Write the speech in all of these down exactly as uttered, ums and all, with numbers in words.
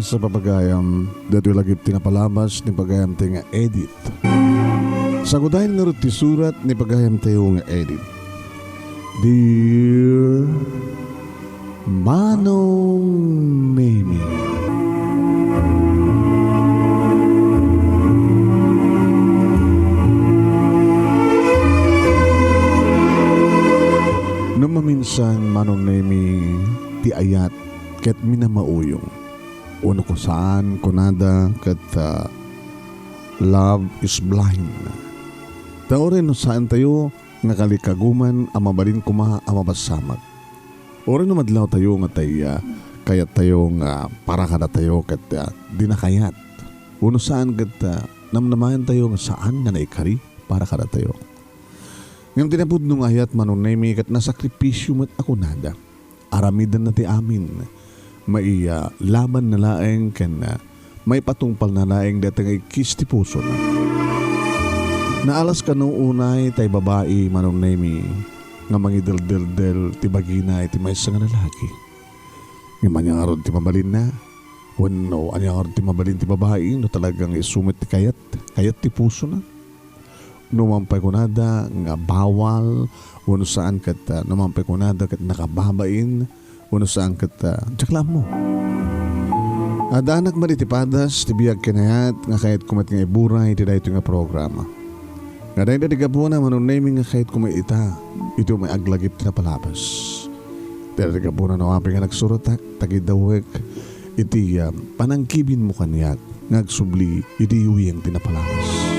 Sa papagayam, datoy lagip ti napalabas ni pagayamtayo nga Edith. Sagudayen ngarud ti surat ni pagayamtayo nga Edith. Dear Manong Nemi. No maminsan, Manong Nemi, ti ayat ket minamauyong. Wenno saan, kunada ket, ah, love is blind. Ta uray no saantayo nga kalikaguman a mabalin koma a mapasamak. Uray no madlawtayo nga tay, ah, kayattayo nga para kadatayo ket, ah, dina kayat. Wenno saan ket, ah, namnamaentayo nga saan nga naikari para kadatayo. Ngem ti napudno nga ayat, Manong Nemi, ket nasakripisio met a kunada. Aramidenna ti amin. Mailabanna laeng ken, ah, maipatungpalna laeng dayta nga ikkis ti pusona. Naalas kano unay tay babai, Manong Nemi, nga mangideldeldel ti bagina iti maysa nga lalaki. Ngem ania ngarud ti mabalinna? Wenno ania ngarud ti mabalin ti babai no talaga nga isu met ti kayat, kayat ti pusona? No man pay kunada nga bawal, wenno saan ket, ah, no man pay kunada ket nakababain, wenno saan ket, ah, diak la ammo. Addaanak met iti padas ti biag ken ayat nga kayatko met nga iburay iti daytoy nga programa. Nga dayta ti gapuna, Manong Nemi, nga kayatko met ita, iti umay aglagip ti napalabas. Dayta ti gapuna no apay nga nagsuratak, ta kidawek iti, ah, panangkibinmo kaniak nga agsubli iti uyeng ti napalabas.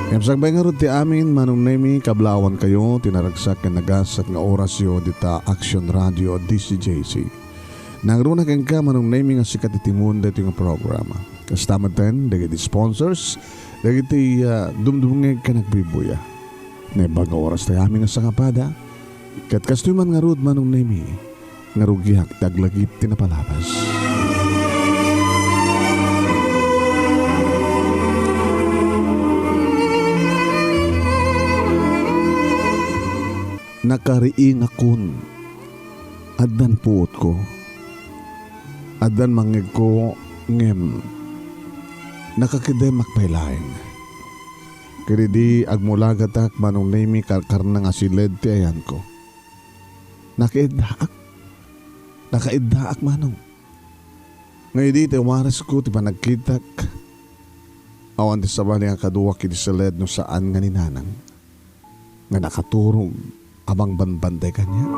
Ngem sakbay ngarud ti amin, Manong Nemi, kablawankayo ti naragsak ken nagasat nga orasyo dita Action Radio D C J C. Nangruna kenka, Manong Nemi, nga sika ti timon daytoy nga programa. Kasta metten dagiti sponsors, dagiti, ah, dumdumngeg ken agbibuya. Naimbag nga oras ti amin nga sangapada, ket kastoy man ngarud, Manong Nemi, nga rugiak ti aglagip ti napalabas. Nakariingakon. Addan puotko. Addan mangngegko, ngem nakakidemak pay laeng. Ket idi agmulagatak, Manong Nemi, karkarna nga siled ti ayanko. Nakaiddaak. Nakaiddaak, Manong. Nga idi ti waresko ti panagkitak, awan ti sabali nga kaduak iti siled no saan nga ni Nanang nga nakaturog a mangbanbanday kaniak.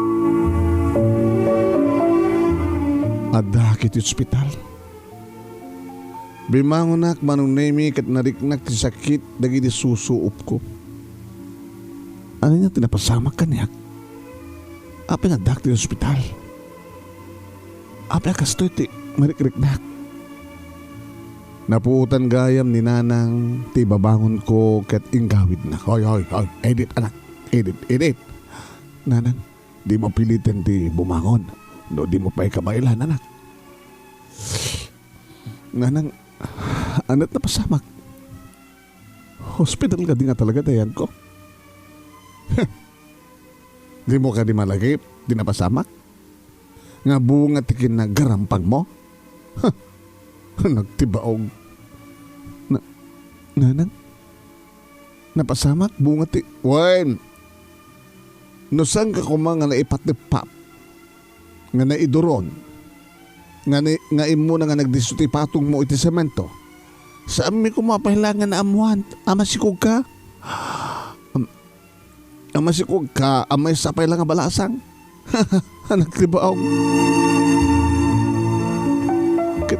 Addaak iti ospital. Bimmangonak, Manong Nemi, ket nariknak ti sakit dagiti susuopko. Ania ti napasamak kaniak? Apay nga addaak ti ospital? Apay a kastoy ti marikriknak? Napuotan gayam ni Nanang ti ibabangonko ket inggawidna. Hoy, hoy, hoy, Edith, anak. Edith, Edith. Nanang, dimo piliten ti bumangon no dimo pay kabaelan, anak. Nanang, ania ti napasamak? Hospital kadi nga talaga ti ayanko? Dimo kadi malagip ti napasamak? Nga bunga ti kinagarampagmo? Anak ti baog. Na, Nanang, napasamak, bunga ti, wen, no saanka koma nga naipateppat, nga naiduron, nga ni, nga immuna nga nagdisso ti patongmo iti semento, saanmi koma pay la nga naammoan a masikogka? Am-, a masikogka a maysa pay la nga balasang? Anak ti baog. Ket,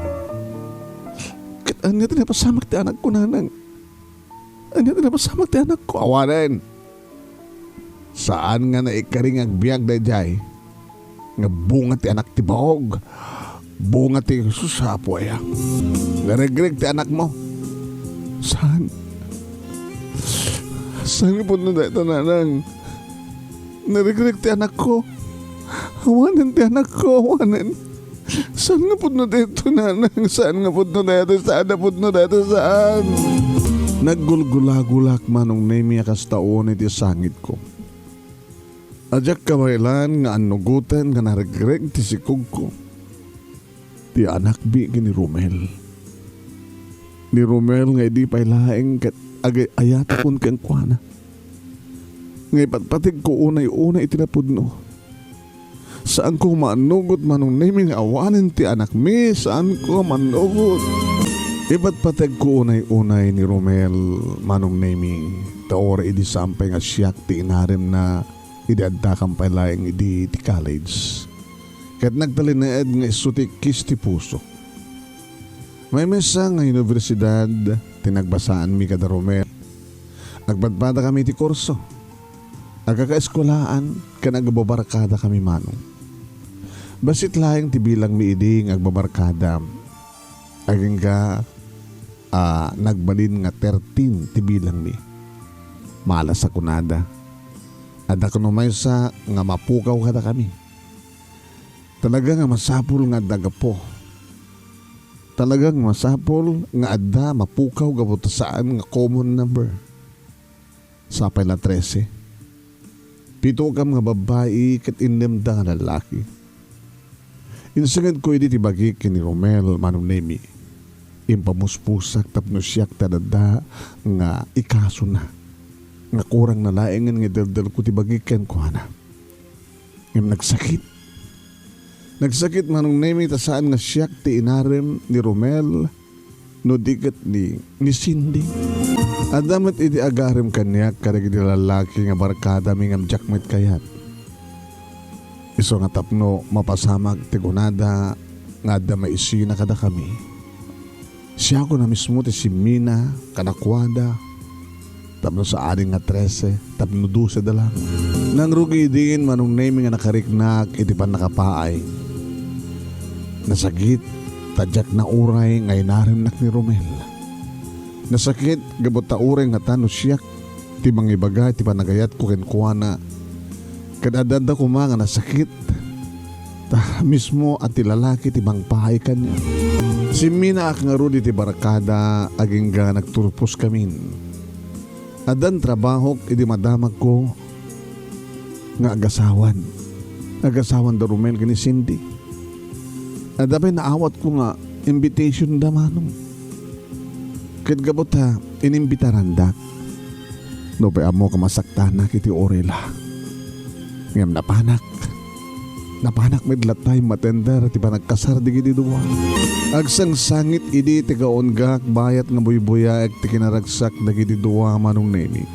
ket ania ti napasamak ti anakko, Nanang? Ania ti napasamak ti anakko? Awanen. Saan nga naikari nga agbiag daydiay nga bunga ti anak ti baog. Bunga ti, sus, Apo aya. Naregreg ti anakmo. Saan? Saan nga pudno dayta, Nanang? Naregreg ti anakko. Awanen ti anakko, awanen. Saan nga pudno daytoy, Nanang? Saan nga pudno daytoy? Saan nga pudno daytoy? Saan? Naggulgulagulak, Manong Nemi, a kasta unay ti sangitko. A diak kabaelan nga annugoten nga naregreg ti sikogko. ti anakmi ken ni Romel. Ni Romel nga idi pay laeng ket agay-ayatakon kenkuana. Nga ipatpategko unay-unay iti napudno. Saanko manugot, Manong Nemi, nga awanen ti anakmi, saanko manugot. Ipatpategko unay-unay ni Romel, Manong Nemi, ta uray idi saan pay nga siak ti inaremna, idi addakan pay laeng idi ti college. Ket nagtalinaed nga isu ti ikkis ti pusok. Maymaysa nga universidad ti nagbasaanmi kada Romel. Agpadpadakami iti kurso. Agkakaeskuelaan ken agbabarkadakami, Manong. Bassit laeng ti bilangmi idi nga agbabarkada. Agingga a nagbalin nga thirteen ti bilangmi. Malas a kunada. Adda kuno maysa nga mapukaw kadakami. Talaga nga masapul nga adda gapu. Talaga nga masapul nga adda mapukaw gapu ta saan nga common number. Sapay la trese. Pitokam nga babbai ket innemda nga lallaki. Insengedko idi ti bagik ken ni Romel, Manong Nemi. Impamuspusak tapno siak ti adda nga ikasona. Nga kurangna laengen nga ideldelko ti bagik kenkuana. Ngem nagsakit. Nagsakit, Manong Nemi, ta saan nga siak ti inarem ni Romel, no di ket ni, ni Cindy. Adda met idi agarem kaniak kadagiti lallaki nga barkadami ngem diak met kayat. Isu nga tapno mapasamak ti kunada nga adda maisina kadakami. Siakon a mismo ti simmina kadakuada tapno saanen nga trese tapno dose da lang. Nangrugi idin, Manong Nemi, nga nakariknak iti pannakapaay. Nasakit ta diak nauray nga inaremnak ni Romel. Nasakit gapu ta uray ngata no siak ti mangibaga iti panagayatko kenkuana. Ket adda koma nga nasakit ta mismo a ti lalaki ti mangpaay kaniak. Simminaak ngarud iti barkada agingga nagturposkamin. Addan trabahok idi madamagko nga agasawan. Agasawan da Romel ken ni Cindy. Adda pay naawatko nga invitation da, Manong. Ket gapu ta inimbitarandak. Nupay ammok a masaktanak iti uray la. Ngem napanak. Napanak met latta a matender ti panagkasar dagiti dua. Agsangsangit idi ti kaunggak bayat nga buybuyaek ti kinaragsak dagiti dua, Manong Nemi.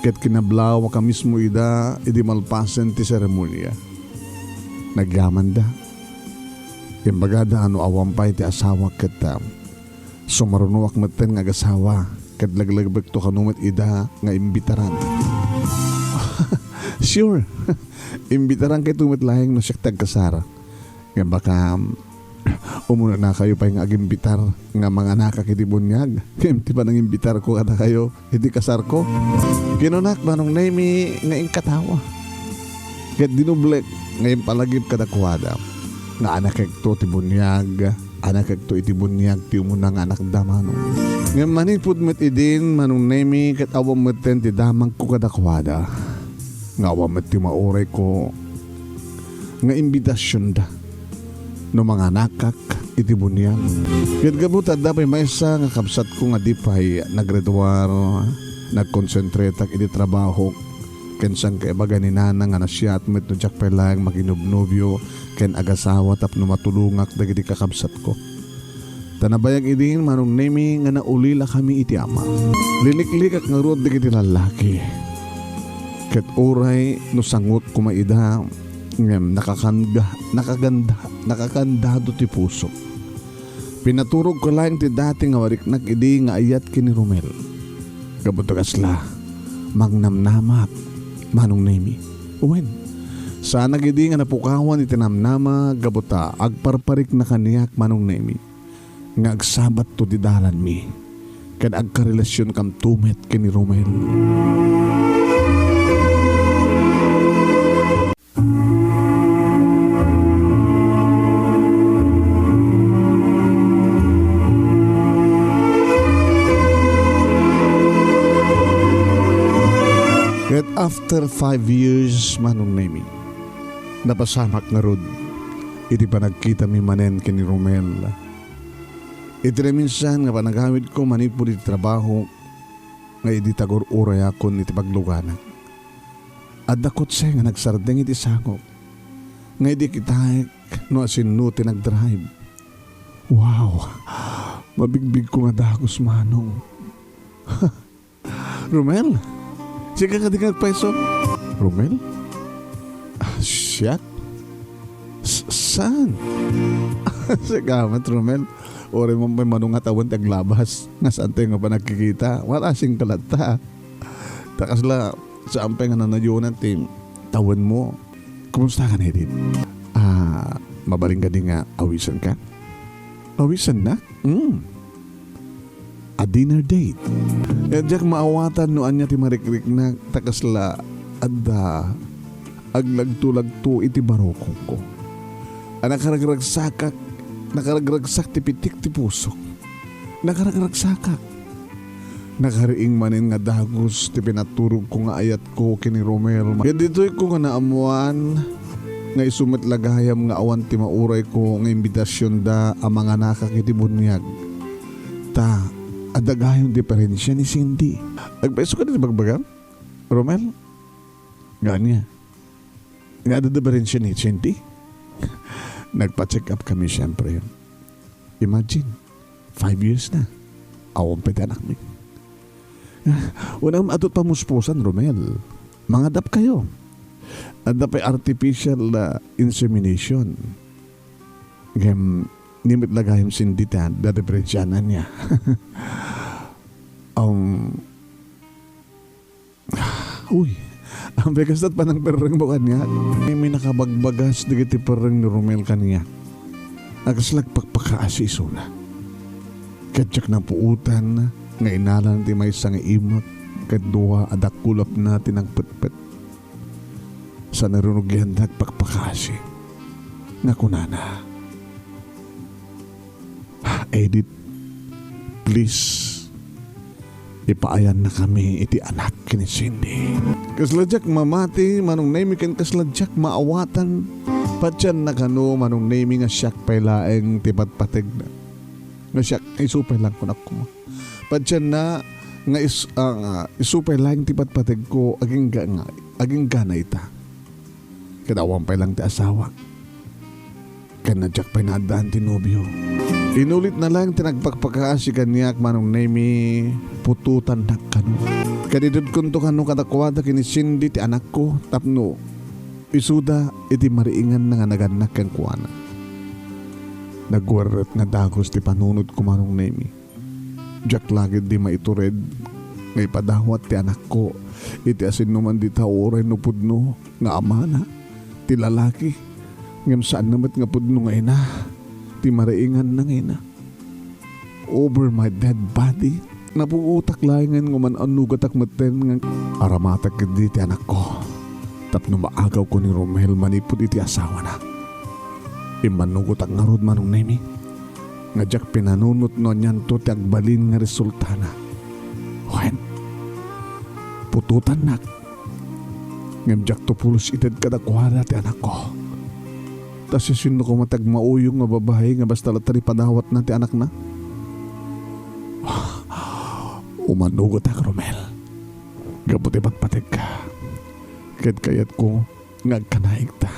Ket kinablaawak a mismo ida idi malpasen ti seremonia. Nagyamanda. Imbagada a no awan pay ti asawak ket, ah, sumarunoak metten nga agasawa ket laglagbekto kano met ida nga imbitaran. Sure. Imbitaran kayto met laeng no siak ti agkasar. Ngem baka, um, umunanakayo pay nga agimbitar nga manganakak iti buniag. Ngem ti panangimbitarko kadakayo iti kasarko, kinunak, Manong Nemi, nga inkatawa. Ket dinublek nga impalagip kadakuada nga anakekto ti buniag, anakekto iti buniag ti umuna nga anakda, Manong. Ngem manipud met idin, Manong Nemi, ket awan metten ti damagko kadakuada. Nga awan met ti maurayko nga imbitasionda no manganakak iti buniag. Ket gapu ta adda pay maysa nga kabsatko nga di pay nagreduar, nagkonsentretak iti trabahok, ken saan kaibaga ni nana nga nasiat met no diak pay laeng makinobnobio ken agasawa tapno matulongak dagiti kakabsatko. Ta nabayag idin, Manong Nemi, nga naulilakami iti ama. Liliklikak ngarud dagiti lallaki. Ket uray no sanguek koma ida, ngem nakakanda-, nakaganda-, nakakandado ti pusok. Pinaturogko laeng ti dati nga mariknak idi nga ayat ken ni Romel. Gapu ta kasla, mangnamnamak, Manong Nemi. Wen, saanak idi nga napukawan iti namnama gapu ta agparparikna kaniak, Manong Nemi, nga agsabatto ti dalanmi ken agkarelasionkamto met ken ni Romel. Ket after five years, Manong Nemi, napasamak ngarud. iti panagkitami manen ken ni Romel. Iti naminsan nga panagawidko manipud iti trabaho nga idi tagur-urayakon iti pagluganak. Adda kotse nga nagsardeng iti sangok nga idi kitaek no asinno ti nagdrive. Wow! Mabigbigko nga dagus, Manong. Romel? Sika kadi nga agpayso? Romel? Ah, siak? S-, saan? Sika met, Romel. Uray man pay Manong nga tawen ti aglabas. Nga saan tayo nga panagkikita? Marasing ka latta. Ta kasla, saan pay nga nanayunan ti tawen mo? Kumusta ka, Edith? Ah, mabalin kadi nga awisan ka? Awisan na? Hmm. A dinner date. Eh, diak maawatan no ania ti marikriknak ta kasla adda aglagto-lagto iti barukongko. A nakaragragsakak, nakaragragsak ti pitik ti pusok. Nakaragragsakak. Nakariing manen nga dagus ti pinaturogko nga ayatko ken ni Romel. Ket ditoyko nga naammoan nga isu met la gayam nga awan ti maurayko nga imbitasionda a manganakak iti buniag. Ta, adda gayam diferensia ni Cindy. Agpayso ka ditoy bagbagam, Romel? Nga ania? Nga adda diferensia ni Cindy? Nagpa-check up kami, siyempre. Imagine, five years na. Awan pay ti anakmi. Unam, adu ti pamuspusan, Romel. Mangadap kayo. Adda pay artificial, ah, insemination. Ngem, ni met la gayam Cindy ta, dadiferensianan niya. Um, Uy, ampay kasta ti panangperrengmo kaniak. May nakabagbagas dagiti perreng ni Romel kaniak. A kasla agpakpakaasi isuna. Ket diak napuotan nga inalan ti maysa nga imak ket dua a dakulapna ti nangpetpet. Sa narunugian agpakpakaasi nga kunana, "Edith, please, ipaayannakami iti anak ken ni Cindy." Kasla diak mamati, Manong Nemy, ken kasla diak maawatan. Patienna kano, Manong Nemy, nga siak pay laeng ti patpategna. Nga siak, isu pay laeng kunak koma. Patienna nga is-, ah, nga isu pay laeng ti patpategko agingga nga, aginggana ita. Ket awan pay laeng ti asawa. Ken diak pay naaddaan ti nobio. Inulitna laeng ti nagpakpakaasi kaniak, Manong Nemy, putotannak kano. Ket itedkonto kano kadakuada ken ni Cindy ti anakko tapno isuda iti mariinganna nga nagannak kenkuana. Nagwerret nga dagus ti panunotko, Manong Nemy. Diak la ketdi maitured nga ipadawat ti anakko iti asinnuman dita uray no pudno nga amana ti lalaki, ngem saanna met nga pudno nga ina ti mariinganna nga ina. Over my dead body, napuotak laengen nga man-annugatak metten nga aramatek ketdi ti anakko tapno maagawko ni Romel manipud iti asawana. Immannugotak ngarud, Manong Nemy, nga diak pinanunot no anianto ti agbalin nga resultana. Wen, putotannak. Ngem diakto pulos ited kadakuada ti anakko. Ta siasino koma ti agmauyong nga babai nga basta latta ipadawatna ti anakna? Umannugotak, Romel, gapu ti patpategka. Ket kayatko nga agkanaigta.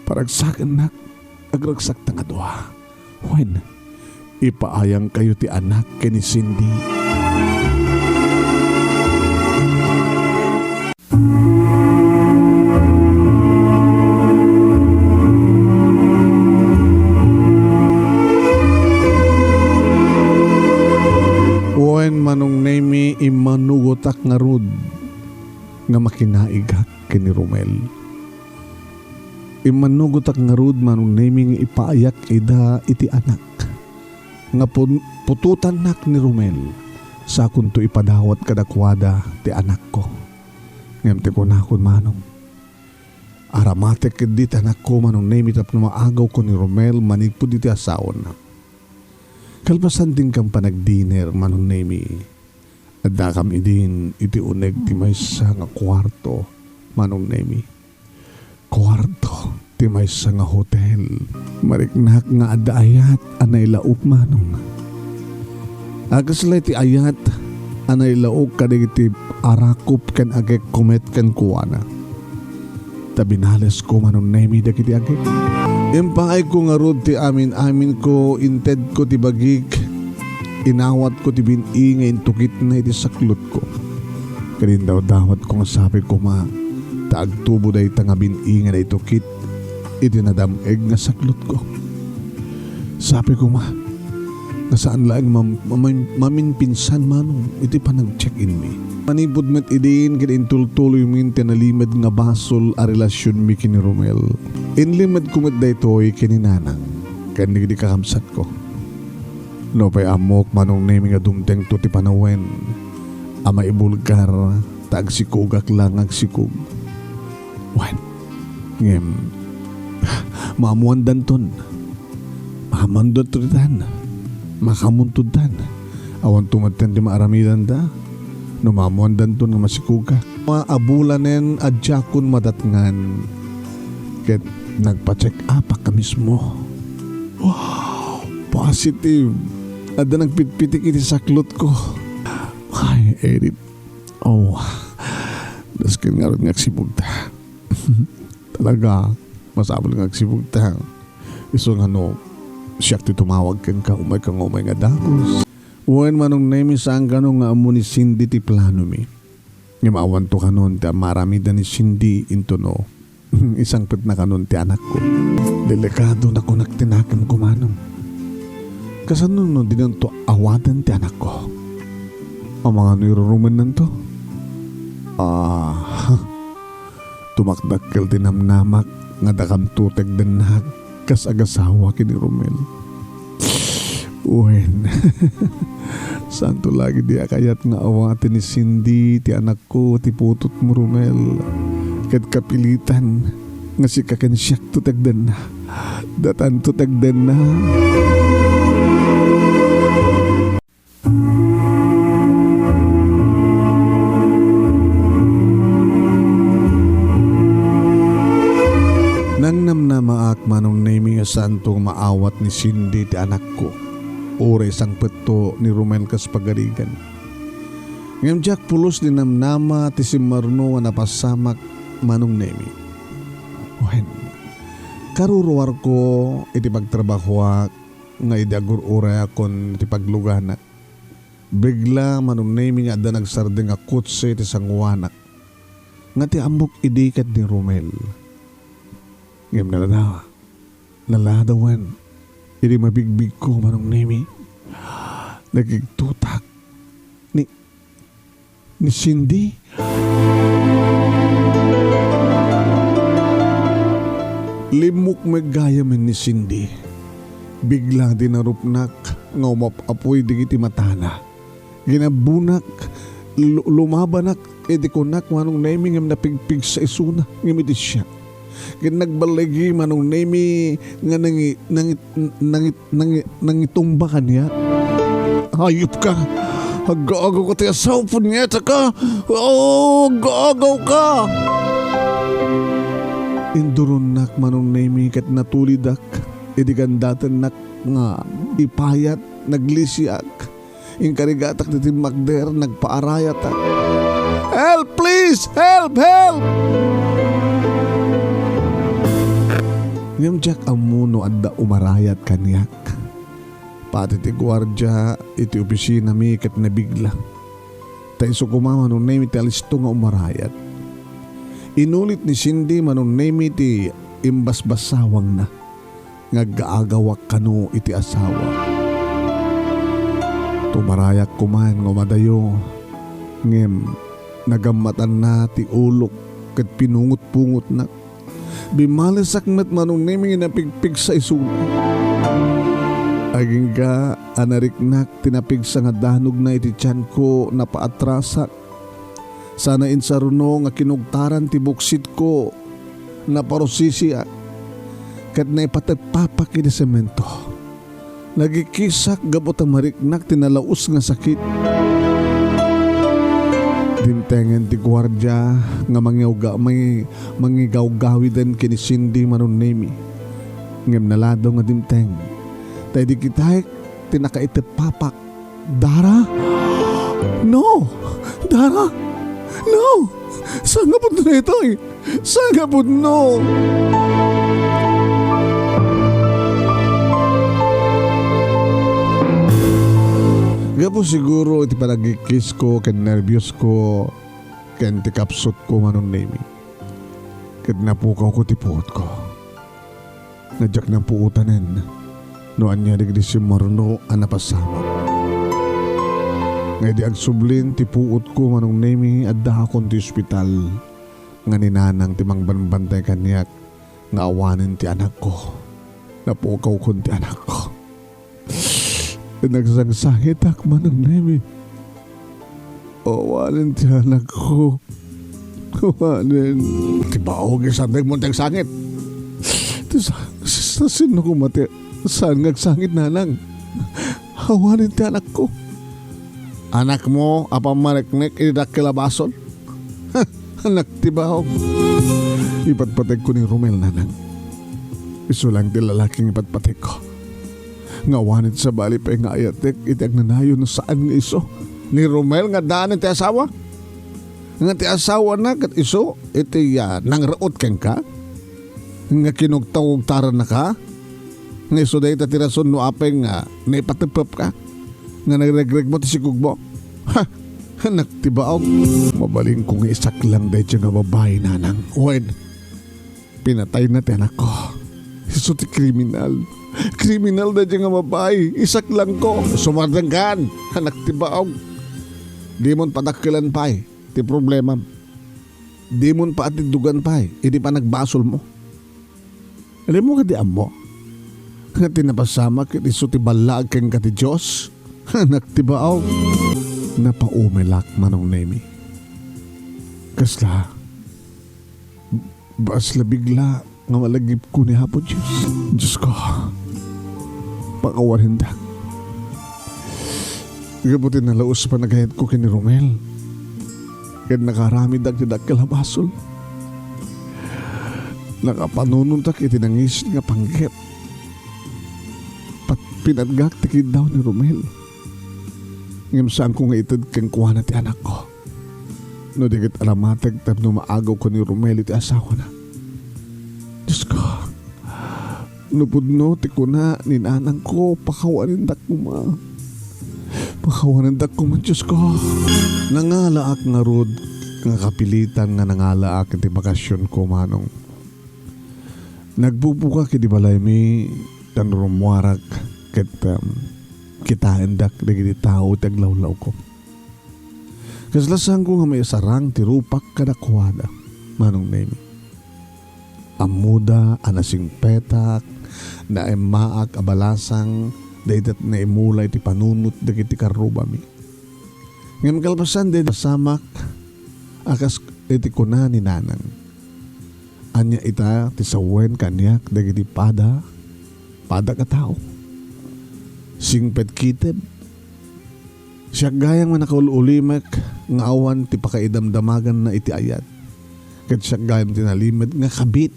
Paragsakennak, agragsakta nga dua. Wen, ipaayangkayo ti anak ken ni Cindy. Wen, Manong Nemy, immanugotak ngarud nga makinaigak ken ni Romel. Immanugotak ngarud, Manong Nemy, nga ipaayak ida iti anak. Nga pun-, putotannak ni Romel, sakonto ipadawat kadakuada ti anakko. Ngem ti kunakon, Manong, aramatek ketdi ti anakko, Manong Nemy, tapno maagawko ni Romel manipud iti asawana. Kalpasan ti inkam panagdiner, Manong Nemy, addakam idin iti uneg ti maysa nga kuarto, Manong Nemy. Kuarto. ti maysa nga hotel. Mariknak nga adda ayat a nailaok, Manong. A kasla iti ayat a nailaok kadagiti arakop ken agekko met kenkuana. Ta binalesko, Manong Nemi, dagiti agek. Impaayko ngarud ti amin-aminko, intedko ti bagik, inawatko ti bin-i nga intukitna iti saklotko. Ket indawdawatko nga sabi koma, ta agtubo dayta nga bin-i nga naitukit iti nadam-eg nga saklotko. Sabi koma, nga saan laeng mam-, mam-, maminpinsan, Manong, iti panag-check-inmi. Manipud met idin ket intultuloymin ti nalimed nga basol a relasionmi ken ni Romel. Inlimedko met daytoy ken ni Nanang ken dagiti kakabsatko. Nupay ammok, Manong Nemi, nga dumtengto ti panawen a maibulgar ta agsikogak la nga agsikog. Wen, ngem, maammoandanton. Maammoandanto ditan. Makaammontodtan. Awanto metten ti maaramidanta. No maammoandanton nga masikogak. Maabulanen a diakon madatngan. Ket nagpa-check-upak a mismo. Wow! Positive! Adda nagpitpitik iti saklotko. Ay, Edith. Oh, dasken ngarud nga agsibugta. Talaga, masapul nga agsibugta. Isu nga no, siak ti tumawag kenka, umayka nga umay nga dagus. Wen, Manong Nemi, saan kano nga ammo ni Cindy ti planomi. Ngem awanto kanon ti ammaramidan ni Cindy intono isangpetna kanon ti anakko. Delikado, nakunak ti nakemko, Manong. Kasano no dinanto awaten ti anakko? Amangan no irurumennanto? Ah, tumakdakkel ti namnamak nga dakamto ti agdennak kas agasawa ken ni Romel. Wen, saanto la gidi a kayat nga awaten ni Cindy ti anakko ti putotmo, Romel. Ket kapilitan nga sika ken siakto ti agdenna. Datanto ti agdenna. Nangnamnamaak, Manong Nemi, nga saanto nga maawat ni Cindy ti anakko, uray sangpetto ni Romel kas pagarigan. Ngem diak pulos dinamnama ti simmarno a napasamak, Manong Nemi. Wen, karuruarko iti pagtrabahoak nga idi agur-urayakon iti pagluganak, bigla, Manong Nemi, nga adda nagsardeng a kotse ti sangoanak nga ti ammok idi ket ni Romel. Ngem naladaw, naladawen idi mabigbigko, Manong Nemi, nakigtotak ni ni Cindy. Limmukmek gayamen ni Cindy. Bigla dinarupnak nga umap-apuy dagiti matana. Ginabbunak, lu-, lumabanak, iti kunak, Manong Nemi, ngem napigpigsa isuna, ngem iti siak. Ket nagballigi, Manong Nemi, nga nangi-, nangi-, nangi-, nangi-, nangitumba kaniak. Hayop ka! Aggaagaw ka ti asawa, punyeta ka! Oh, aggaagaw ka! Induronnak, Manong Nemi, ket natulidak idi gandatennak nga ipayat, naglisiak. Inkarigatak ti timmakder, nagpaarayatak. "Help, please! Help! Help!" Ngem diak ammo no adda umarayat kaniak. Pati ti guardia iti opisinami ket nabigla. Ta isu koma, Manong Nemi, ti alisto nga umarayat. Inulit ni Cindy, Manong Nemi, ti imbasbasawangna nga aggaagawak kano iti asawa. Tumarayak koman nga umadayo, ngem nagammatanna ti ulok ket pinungot-pungotnak. Bimmalesak met, Manong Nemi, nga napigpigsa isuna. Agingga a nariknak ti napigsa nga danogna iti tianko, napaatrasak. Sana insaruno nga kinugtaran ti buksitko, naparusisiak, ket naipateppapak iti semento. Nagikisak gapu ta mariknak ti nalaus nga sakit. Dimtengen ti guardia nga mangiwga-, mangi-, mangigawgawiden ken ni Cindy, Manong Nemy. Ngem naladaw nga dimteng. Ta idi kitaek ti nakaitep papak, Dara? No! Dara? No! Saan nga pudno itoy? Saan nga pudno? Gapu siguro iti panagkikisko ken nerbios ko ken ti kapsut ko, Manong Nemy. Ket napukawko ti puot ko. Nga diak napuotanen no ania dagiti simmarno a napasamak. Nga idi agsublin ti puotko, Manong Nemy, addaakon ti ospital nga ni Nanang ti mangbanbantay kaniak nga awanen ti anakko. Napukawkon ti anakko. Nagsangsangitak, Manong Nemy. Awanen ti anakko. Awanen. Ti baog, saan dayta mo ti agsangit? Ti sa-, sa-, sino koma ti saan nga agsangit, Nanang? Awanen ti anakko. Anakmo a pammaneknek iti dakkel a basol? Anak ti baog. Ipatpategko ni Romel, Nanang. Isu lang ti lalaki nga ipatpategko. Nga awanen sabali pay nga ayatek iti agnanayon no saan nga isu. Ni Romel nga addaan ti asawa? Nga ti asawana ket isu iti, ah, nangraot kenka? Nga kinugtaugtarannaka? Nga isu dayta ti rason no apay nga naipateptepka? Nga nagregregmo ti sikogmo? Ha! Anak ti baog. Mabalinko nga isaklang daydiay nga babai, Nanang. Wen, pinatayna ti anakko. Isu ti kriminal. Kriminal daydiay nga babai. Isaklangko. Sumardengkan, anak ti baog. Dimon padakkelan pay ti problemam. Dimon paatiddogan pay iti panagbasolmo. Alam mo kadi ammo nga ti napasamak ket isu ti ballaag kenka ti Dios? Anak ti baog. Napaumelak, Manong Nemy. Kasla, basla bigla nga malagipko ni Apo Dios. Diosko, pakawanendak. Gapu ti nalaus panagayatko ken ni Romel, ket nakaaramidak ti dakkel a basol. Nakapanunotdak iti nangisit nga panggep. Pat-, pinatgak ti kiddaw ni Romel. Ngem saanko nga ited kenkuana ti anakko. No di ket aramatek tapno maagawko ni Romel iti asawana. Diosko, no pudno ti kuna ni nanangko, pakawanendak koma. Pakawanendak koma, Diosko. Nangalaak ngarud nga kapilitan nga nangalaak iti bakasionko, Manong. Nagbubukak iti balaymi, tan rummuarak ket, um, kitaendak dagiti tao ti aglawlawko. Kasla saanko nga maisarang ti rupak kadakuada, Manong Nemy. Ammoda a nasingpetak, naemmaak a balasang, dayta naimula iti panunot dagiti karrubami. Ngem kalpasan daydi napasamak, a kas iti kuna ni Nanang. Ania ita ti sawen kaniak dagiti pada, padak a tao? Singpet kitib. Siak gayam nga nakaul-ulimek nga awan ti pakaidamdamaganna iti ayat. Ket siak gayam ti nalimed nga kabit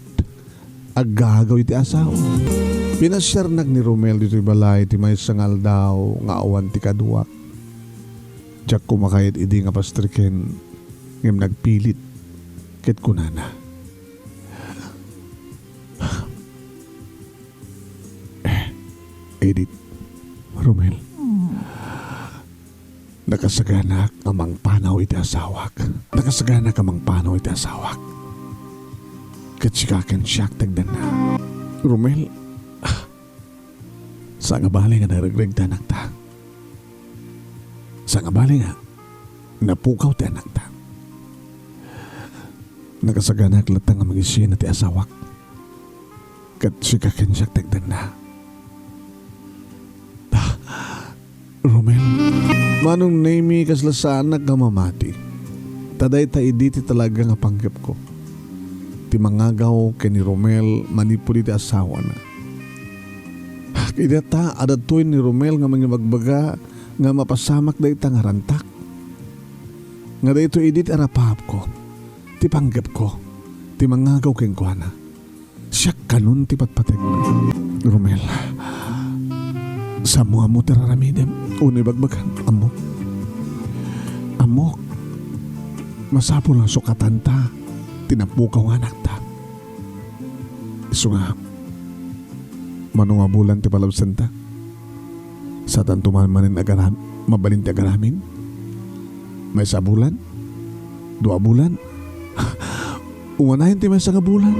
aggagaw iti asawa. Pinasiarnak ni Romel ditoy balay ti maysa nga aldaw nga awan ti kaduak. Diak kumakayat idi nga pastreken, ngem nagpilit ket kunana, Eh, Edith, Romel, nakasaganak a mangpanaw iti asawak. Nakasaganak a mangpanaw iti asawak. Ket sika ken siak ti agdanna. Romel, ah, saan nga bali nga naregregta anakta. Saan nga bali nga napukaw ti anakta. Nakasaganak latta nga mangisina ti asawak. Ket sika ken siak ti agdanna. Ah, Romel, Manong Nemy, kasla saanak nga mamati. Ta dayta idi ti talaga nga panggepko. Ti mangagaw ken ni Romel manipud iti asawana. Ket ita, adda toy ni Romel nga mangibagbaga nga mapasamak dayta nga rantak. Nga daytoy idi ti arapaapko, ti panggepko, ti mangagaw kenkuana. Siak kanon ti patpategna. Romel, saanmo ammo ti raramidem. Uno ibagbagam, ammok. Ammok, masapul nga sukatanta ti napukaw nga anakta. Isu nga, mano nga bulan ti palabsenta? Saatanto man manen agaram-, mabalin ti agaramid? Maysa a bulan? Dua a bulan? Umanayon ti maysa nga bulan.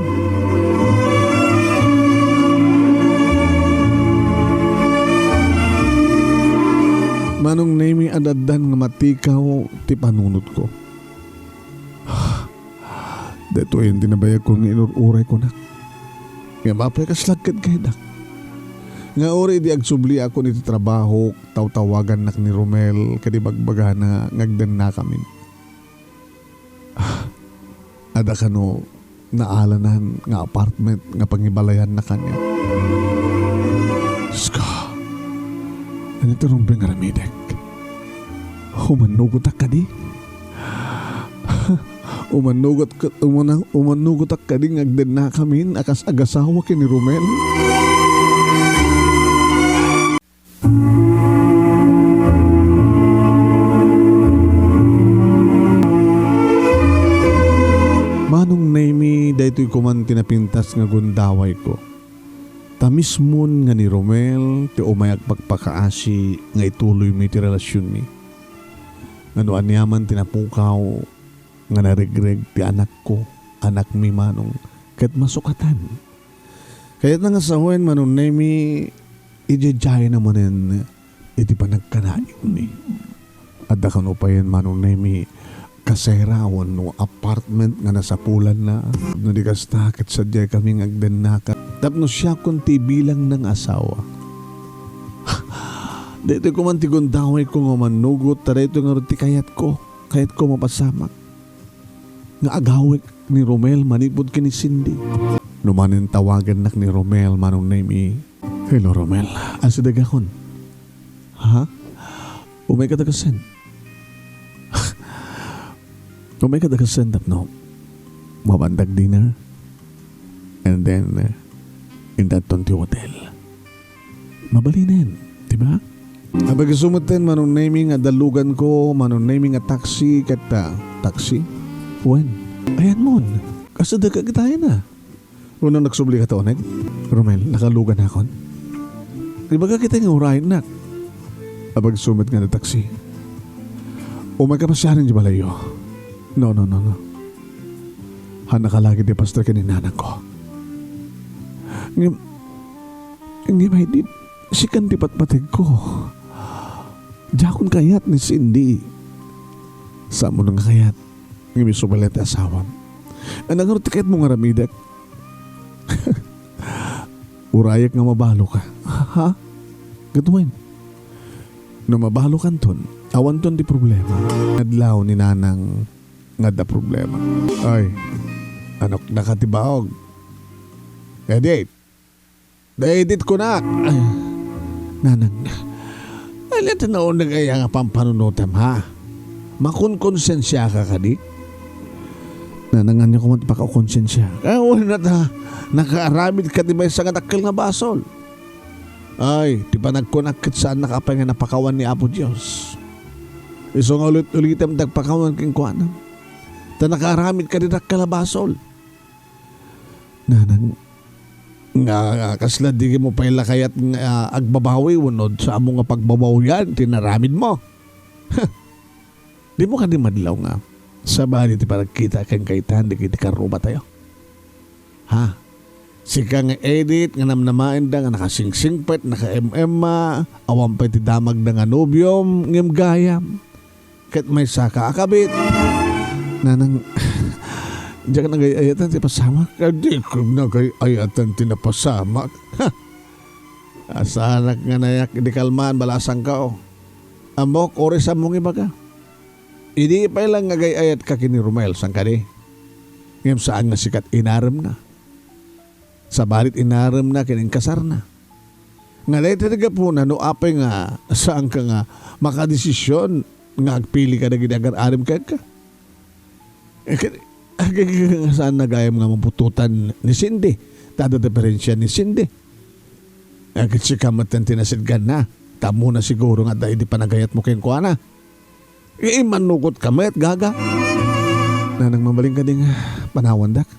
Manong Nemi, adda-addan nga matikaw ti panunotko. Daytoyen ti nabayagko nga inur-uray kunak. Ngem apay, kasla agkadkaydak. Nga uray idi agsubliakon iti trabahok, tawtawagannak ni Romel ket ibagbagana nga agdennakamin. Ah, adda kano naalanan nga apartment nga pangibalayanna kaniak. Diyos ko, ania ti rumbeng nga aramidek? Umannugotak kadi? Umannugot ka, umana-, umannugotak kadi nga agdennakamin a kas agasawa ken ni Romel? Manong Nemi, daytoy koman ti napintas nga gundawayko. Ta mismon nga ni Romel ti umay agpakpakaasi nga ituloymi ti relasionmi. Nga no aniaman ti napukaw, nga naregreg ti anakko, anakmi manong, ket masukatan. Kayatna nga sawen, Manong Nemi, idiaydiayna manen iti panagkanaigmi. Adda kano payen, Manong Nemi, kasera wenno apartment nga nasapulanna? No di kasta, ket sadiay kami nga agdennaka tapno siakon ti ibilangna nga asawa. Daytoy koman ti gundawayko nga umannugot, ta daytoy ngarud ti kayatko. Kayatko mapasamak nga agawek ni Romel manipud ken ni Cindy. No manen tawagannak ni Romel, Manong Nemi. Hello, Romel. Asidegakon. Ha? Umayka ta kasen? Umayka ta kasen tapno mapandak dinner? And then, uh, intanton ti hotel. Mabalinen, di ba? Apay, isu metten, Manong Nemi, nga daluganko, Manong Nemi, nga taxi, ket, ah, taxi? Wen? Ayanmon. Kasada ka kitayna. Wenno, nagsubli ka ta uneg? Romel, nakaluganakon. Ibaga kita nga uraynak. Apay, isu met nga taxi. Umayka pasiaren di balayyo. No, no, no, no. Hannaka lagi ti pastor ken ni nanangko. Ngem, ngem ay di, sikan ti patpategko. Diakon kayat ni Cindy. Saanmo nga kayat, ngem isu pay laeng ti asawam. Ania ngarud ti kayatmo nga aramidek? Urayek nga mabaloka. Ha? Ket wen? No mabalokanton, awanton ti problema. Adlaw ni nanang nga adda problema. Ay, anoknaka ti baog. Edith! Edith, kunak! Ay, nanang, ania ti nauneg aya nga pampanunotem, ha? Makonkonsensiaka kadi? Nanang, ania koma ti pakakonsensia? Ay, wen ta, nakaaramidka ti maysa nga dakkel nga basol. Ay, ti panagkunak ket saannak apay nga napakawan ni Apo Dios. Isu nga ulit-ulitem ti agpakawan kenkuana. Ta nakaaramidka ti dakkel a basol. Nanang, nga, kasla di mo pay la kayat nga, ah, agbabawi wenno saanmo nga pagbabawian ti inaramidmo? Dimo kadi madlaw nga sabali ti panagkita ken kaitan dagiti karrubatayo? Ha? Sika nga Edith nga namnamaenda nga nakasingsingpet, naka-M M-ma, awan pay ti damagda nga nobiom, ngem gayam. Ket maysaka a kabit. Nanang, diak nagay-ayatan ti pasamak. Diak nagay-ayatan ti napasamak. Ha! Asanak nga nayak idi kalman, balasangko. Ammok, uray saanmo nga ibaga. Idi pay la nga agay-ayatka ken ni Romel, saan kadi? Ngem saan nga sika ti inaremna. Sabali ti inaremna ken inkasarna. Nga daytoy ti gapuna no apay nga saanka nga makadesisyon nga agpili kadagiti agar-arem kenka. Eh, ket, agay, saan na gayam nga mabutotan ni Cindy? Ta adda diperensia ni Cindy. Eh, ket sika met ti nasidganna. Ta ammona siguro nga adda idi panagayatmo kenkuana. Eh, immanukotka met, gaga. Nanang, mabalin kadi nga panawandak?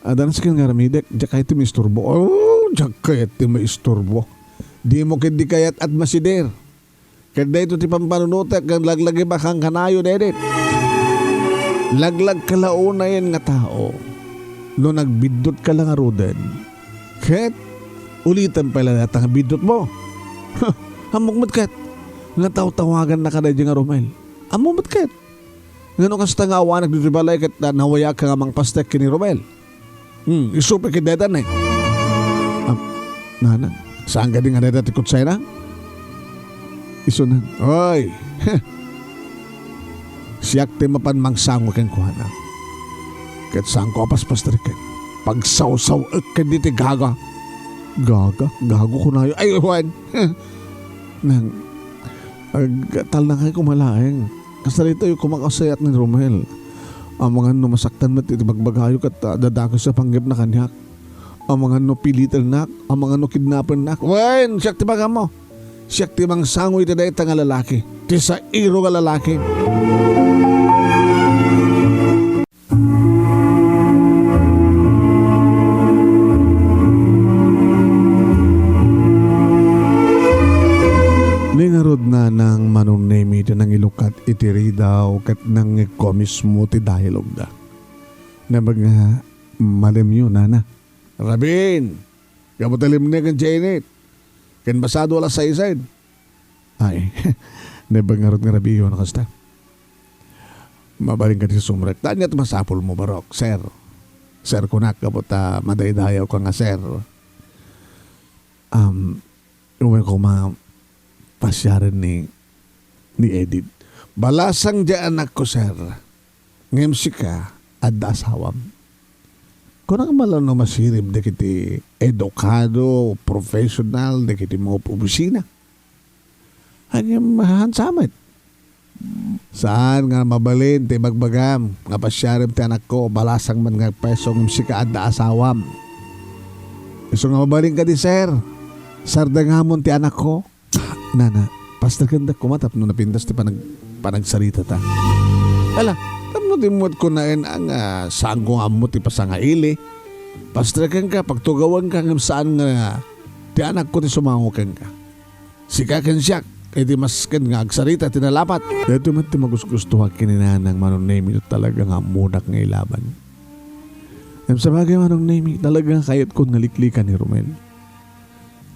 Adda na saken nga aramidek, diak kayat ti maisturbo. Oh, diak kayat ti maisturbo. Dimo ketdi kayat a masider. Ket daytoy ti pampanunotek nga laglagipka kankanayon, Edith. Laglagka la unayen nga tao no nagbiddutka la ngaruden. Ket ulitem pay la dayta nga biddutmo. Huh, ammok met ket nga tawtawagannaka daydiay nga Romel. Ammok met ket nga no kasta nga awanak ditoy balay ket, ah, nawayagka nga mangpastek ken ni Romel. Hmm, isu pay ket dayta, ne. Ah, nana, saan kadi nga dayta ti kutsayna? Isuna, oy, heh. Siak ti mapan mangsango kenkuana. Ket saanko a paspastreken. Pagsawsaw-ek ken diti gaga. Gaga? Gago kunayo? Ay, wen. Heh. Nang, ag-, talnakay koma laeng. Kasaritayo koma kasayat ni Romel. Amangan no masaktan met iti bagbagayo ket, ah, dadakes a panggepna kaniak. Amangan no pilitennak, amangan no kidnapennak. Wen, siak ti magammo. Siak ti mangsango iti dayta nga lalaki. Ti sairo nga lalaki. Ni ngarud, nanang, Manong Nemi ti nangilukat iti ridaw ket nangngegko a mismo ti dialogda. Nabag nga, malemyo, nana. Rabin, gapu ta limnek ken Janet. Ken pasado alas sais. Ay, naimbag ngarud nga rabiiyo no kasta. Mabalin kadi sumrek. Ania ti masapulmo, Barok, sir? Sir, kunak, gapu ta madaydayawka nga sir. Um, umay koma pasiaren ni, ni Edith. Balasang diay anakko, sir. Ngem sika, adda asawam. Kunak man la no masirib dagiti edukado, professional, dagiti mga opisina. Ngem, hansa met. Saan nga mabalin ti ibagbagam nga pasiarem ti anakko, balasang man nga agpeso ngem sika adda asawam. Isu nga mabalin kadi, sir. Sardengamon ti anakko. Nana, pasterkendak koma tapno napintas ti panag-, panagsaritata. Ala, tapno dimmuet kunaen a nga saanko nga ammo ti pasangaili. Pasterkenka, pagtugawanka, ngem saan nga ti anakko ti sumango kenka. Sika ken siak, iti masken nga agsarita ti nalapat. Daytoy met ti magusgustoak ken ni Nanang Manong Nemi no talaga nga ammonak nga ilaban. Ngem sabagay, Manong Nemi, talaga nga kayatkon nga liklikan ni Romel.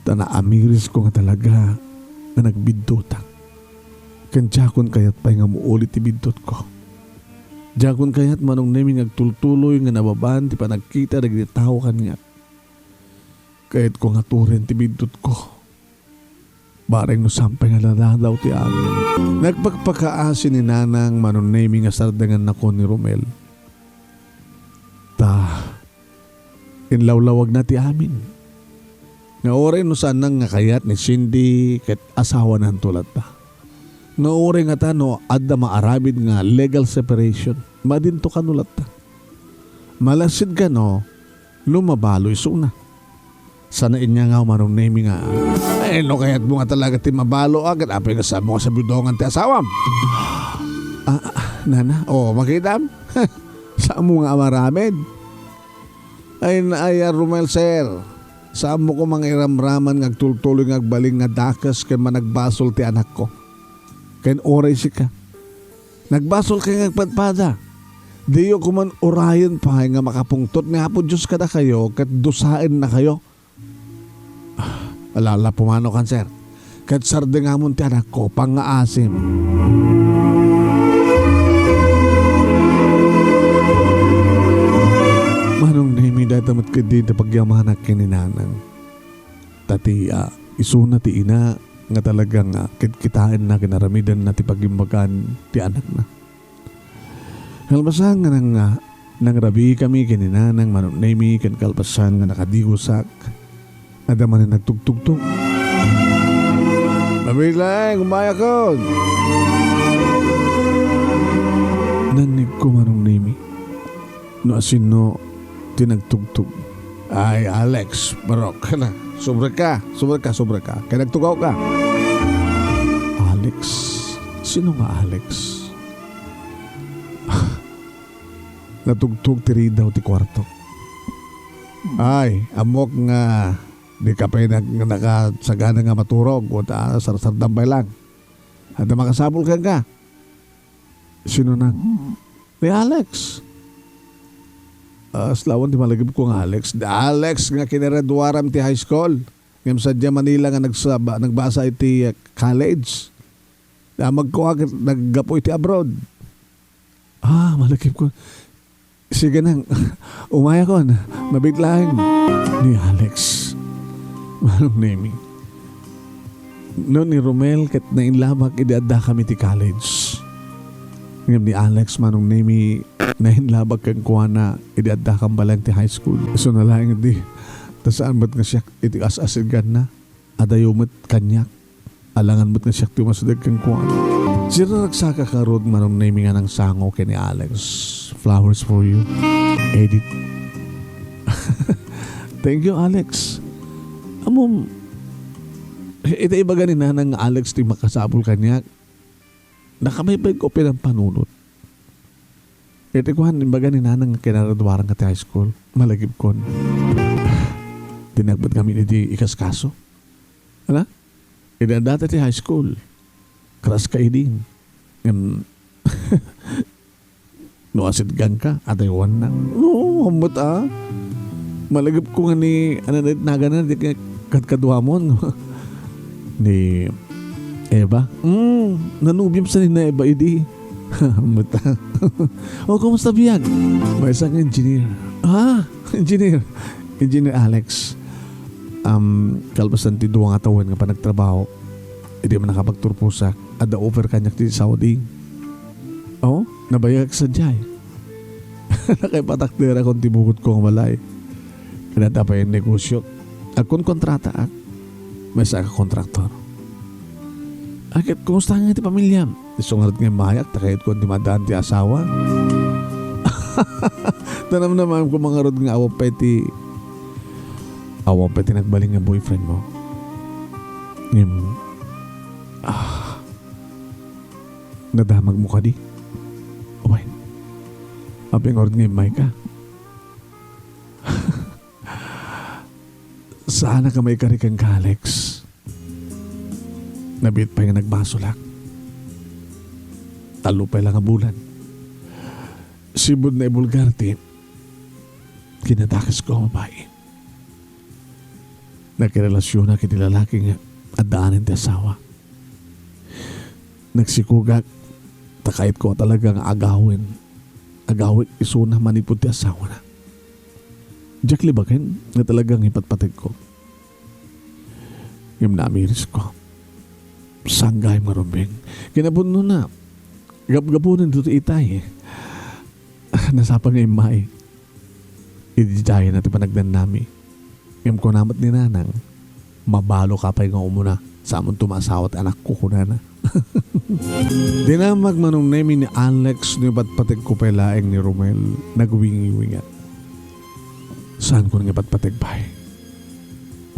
Ta naamirisko nga talaga nga nagbiddutak. Ken diakon kayat pay nga muuli ti biddutko. Diakon kayat, Manong Nemi, nga agtultuloy nga nababan ti panagkita dagiti tao kaniak. Kayatko nga turen ti biddutko. Bareng no saan pay nga nadadaw ti amin. Nagpakpakaasi ni Nanang Manong Nemi nga sardengannakon ni Romel. Ta, inlawlawagna ti amin. Nga uray no saanna nga kayat ni Cindy ket asawananto latta. Nga uray ngata no adda maaramid nga legal separation, madinto kano latta. Malaksid kano no mabalo isuna. Sana inya nga Manong Nemi nga, "Ay, no kayatmo nga talaga ti mabalo, ah, ket apay nga saanmo nga sabidongan ti asawam?" Ah, ah, nana, o, makitam? Saanmo nga amaramid? Ay, naaya, Romel, sir. Saanmo koma nga iramraman nga agtultuloy nga agbalin nga dakes ken managbasol ti anakko. Ken uray sika. Nagbasol kay nga agpadpada. Diyo koman urayen pay nga makapungtot ni Apo Dios kadakayo ket dusaennakayo. Ah, ala, ala, pumanokan, sir. Ket sardengamon ti anakko, pangngaasim. Manong Nemi, dayta met ketdi ti pagyamanak ken ni Nanang. Ta ti, ah, isuna ti ina nga talaga nga kitkitaenna ken aramidenna ti pagimbagan ti anakna. Kalpasan nga nang-, ah, nangrabii kami ken ni Nanang Manong Nemi ken kalpasan nga nakadigosak, adda manen nagtugtugtog. Mabiit laeng, umayakon! Nannigko, Manong Nemi. no asino ti nagtugtog. Ay, Alex, barok. Hala, sobra ka, sobra ka, sobra ka. Kaya nagtugaw ka. Alex? Sino nga Alex? Natugtog ti ridaw ti kuarto. Ay, ammok nga di ka pay nag-, nakasagana nga maturog, o ta, sarsardam pay lang. Adda makasapul kenka. Sino na? Ni Alex. Ah, aslawan ti malagipko nga Alex. Di Alex nga kinaraduaram ti high school. Ngem sadiay Manila nga nagsaba-, nagbasa iti, ah, college. Damagko a ket naggapu iti abroad. Ah, malagipko. Sige nang, umayakon. Mabiit laeng. Ni Alex. Manong Nemi. No ni Romel ket nainlabak idi addakam iti college. Ngem ni Alex, Manong Nemi, nainlabak kenkuana idi addakam balayang ti high school. Isu na laeng idi, ta saan met nga siak iti as-asidganna. Adayo met kaniak. Alangan met nga siak ti umasideg kenkuana. Siraragsakak ngarud, Manong Nemi, nga nangsango ken ni Alex. Flowers for you. Edit. Thank you, Alex. Ammom, ita ibaga ni Nanang nga Alex ti makasapul kaniak. Nakabaybayko pay nga panunot. Iti kuan, imbaga ni Nanang nga kinaraduaran ka ti high school. Malagipkon. Dinagbat kami iti ikaskaso. Ala? Idi addata ti high school. Crush ka idi. Ngem, no asidgan ka, atay wan na. Oo, ambot a. Malagipko nga ni, ano na, nagana, di ka, kadkaduamon. Ni Eva? Mm, nanubiam sa ni Eva idi. Ambot a. O, kumusta biag? Maysa nga engineer. Ah, engineer. Engineer Alex. Um, kalpasan ti dua nga tawen nga panagtrabaho, idi man nakapagturposak, adda offer kaniak ti Saudi. Oh, nabayag sadiay. Nakaipatakderakon ti bukotko nga balay. Ken adda pay negosyo. Agkonkontrataak. Maysa a kontraktor. Ket kumusta nga ti pamiliam? Isu ngarud nga immayak, ta kayatko ti maadaan ti asawa. Tanam naman ko mangarud nga awan pay ti, awan pay ti nagbalin nga boyfriend mo. Ngem, ah, nadamag mo kadi? Wen, apay ngarud nga immay ka? Saanak a maikari kenka, Alex. Nabiit pay nga nagbasolak. Tallo pay la nga bulan. Sibud naibulgar ti kinadakes ko a babai. Nakirelasionak iti lalaki nga addaanen ti asawa. Nagsikogak, ta kayatko a talaga nga agawen. Agawek isuna manipud ti asawana. Diak libaken nga talaga nga ipatpategko. Ngem namirisko. Saan gayam nga rumbeng. Kinapudnona, gapgapunen dito itay. Nasapa nga immay. Idi dayna ti panagdannami. Ngem kuna met ni Nanang, "Mabalo ka pay nga umuna, samonto maasawa ti anakko," kunana. Dinamag Manong Nemi ni Alex no ipatpategko pay laeng ni Romel, nagwingiwingat. Saanko nga ipatpateg pay?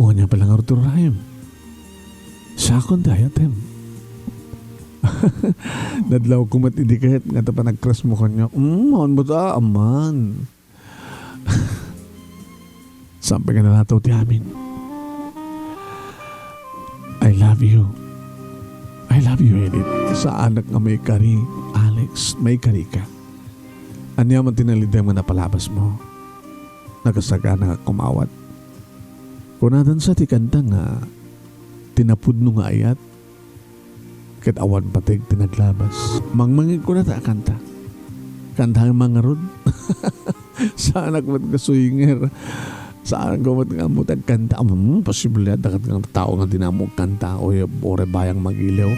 Ania pay la ngarud ti urayem? Siakon ti ayatem. Nadlawko met idi ket nga ta panagkrasmo kaniak. Mm, awan met a, aman. Saan pay nga nalataw ti amin. I love you. I love you, Edith. Saanak nga maikari, Alex. Maikari ka. Ania man ti nalidem nga napalabas mo? Nakasagana nga kumawat. Kunatan sa ti kanta nga tinapudno nga ayat. Ket awan pateg ti naglabas. Mangmangegko dayta a kanta. Kantaem man ngarud. Saanak met nga swinger. Saanko met nga ammo ti agkanta. Hmm, posible adda ket nga tao nga dina ammo agkanta. Uray, uray bayang magiliw.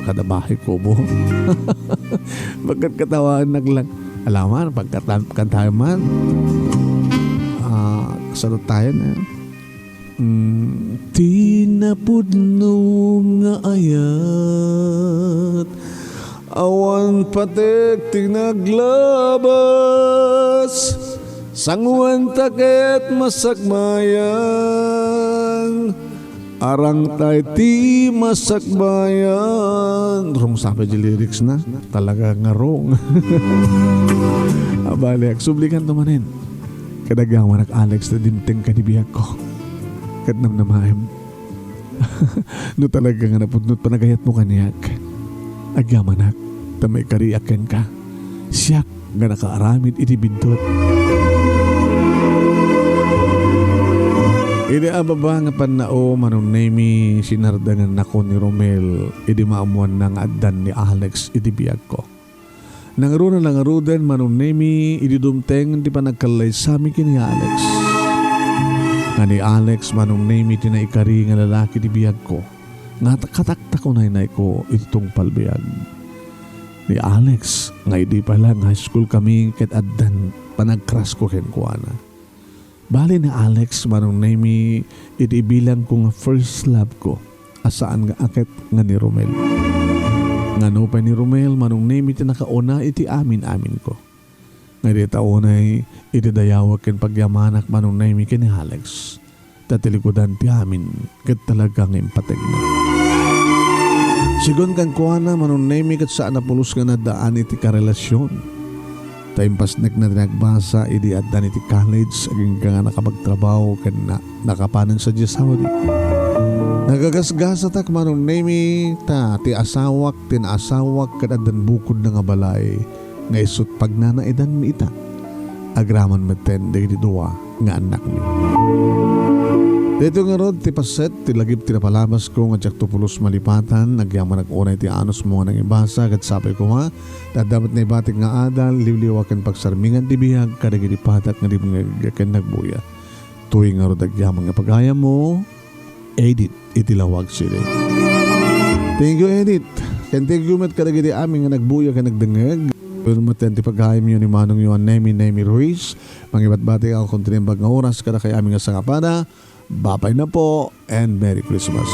Kada bahay kubo. Pagkat katawanak lang. Alaman, pagkat kantaem man. Ah, kasano tayo na? Mm, tinapudno nga ayat, awan pateg ti naglabas. Sanguanta ket masakbayan, arangtay ti masakbayan. Rungsapay di lyrics na. Talaga nga rong. Abali, agsublikan to manen. Kadagamanak, Alex, ta dimteng ka di biagko. Ket namnamaem. No talaga nga napudno ti panagayatmo kaniak, agyamanak, ta maikariak kenka. Siak nga nakaaramid iti biddut. Idi ababa nga pannao, Manong Nemi, sinardengannakon ni Romel idi maammoanna nga addan ni Alex iti biagko. Nangruna nangruden, Manong Nemi, idi dumteng ti panagkallaysami ken ni Alex. Nga ni Alex, Manong Nemi, ti naikari nga lalaki ti biagko, nga kataktakunaynayko iti tungpal biag. Ni Alex, nga idi pay la nga high school kami ket addan panagcrush ko kenkuana. Bali ni Alex, Manong Nemi, iti ibilangko nga first love ko, a saan nga a ket nga ni Romel. Nga nupay ni Romel, Manong Nemi, ti nakauna iti amin-aminko. Nga di ta unay iti dayawek ken pagyamanak, Manong Nemi, ken ni Alex. Ta ti likudan ti amin ket talaga nga impategna. Sigun kenkuana, Manong Nemi, ket saan a pulos nga naddaan iti karelasion. Ta impasnekna ti nagbasa idi addan iti college, agingga nga nakapagtrabaho ken na-, nakapanen sadiay Saudi. Nagagasgasatak, Manong Nemi, ta ti asawak, ti naasawak, ket addan bukodna nga balay nga isut' pagnanaidanmi ita. Agraman metten dagiti dua nga annakmi. Daytoy ngarud ti paset ti lagip ti napalabasko nga diakto pulos malipatan. Agyamanak unay ti anusmo nga nangibasa ket sapay koma ta adda met naibatik nga adal, liwliwa ken pagsarmingan ti biag kadagiti patak nga dimngeg ken nagbuya. Toy ngarud agyamanak nga pagayammo, Edith, iti Laoag City. Thank you, Edith. Ken thank you met kadagiti amin nga nagbuya ken nagdengngeg. Pero met ti pagayamyo ni Manongyo a Nemi, Nemi Ruiz. Mangibatbati ako iti naimbag nga oras kadakayo amin nga sangapada. Bye-bye na po and Merry Christmas.